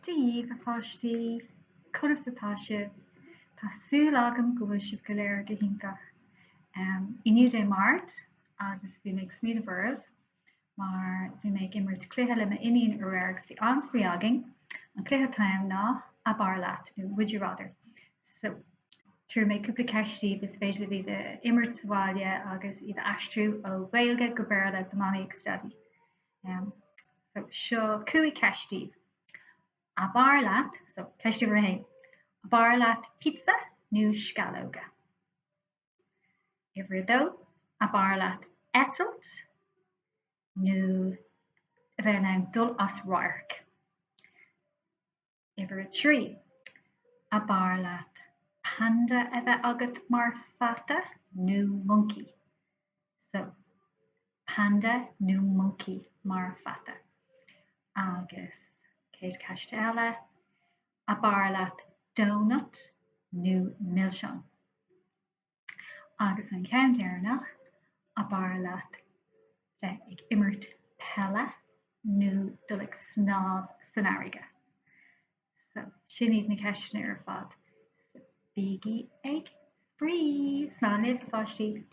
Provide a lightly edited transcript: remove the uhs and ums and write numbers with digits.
Dia dhaoibh, a pháistí! Conas atá sibh? Tá súil agam go bhfuil sibh go léir go hiontach. Inniu Dé Máirt agus bhí mé ag smaoineamh oraibh mar bhí mé ag imirt cluiche le m'iníon aréir agus bhí an-spraoi againn. An cluiche atá ann ná Ab fhearr leat nó Would you rather? So, tabharfaidh mé cúpla ceist daoibh, is féidir libh iad a imirt sa bhaile agus iad a aistriú ó Ghaeilge go Béarla do Mamaí agus Daidí. So, seo 5 ceist daoibh. Ab fhearr leat, so, ceist uimhir a haon, ab fhearr leat pizza nó sceallóga? Uimhir a dó, ab fhearr leat eitilt nó a bheith in ann dul as radharc? Uimhir a 3, Ab fhearr leat panda a bheith agat mar pheata nó moncaí? So, panda nó moncaí mar pheata? Agus chéad ceist eile, ab fhearr leat donut nó milseán? Agus an ceann deireanach, ab fhearr leat bheith ag imirt peile nó dul ag snámh san fharraige? So, sin iad na ceisteanna ar fad. So, bígí ag spraoi! Slán libh, a pháistí!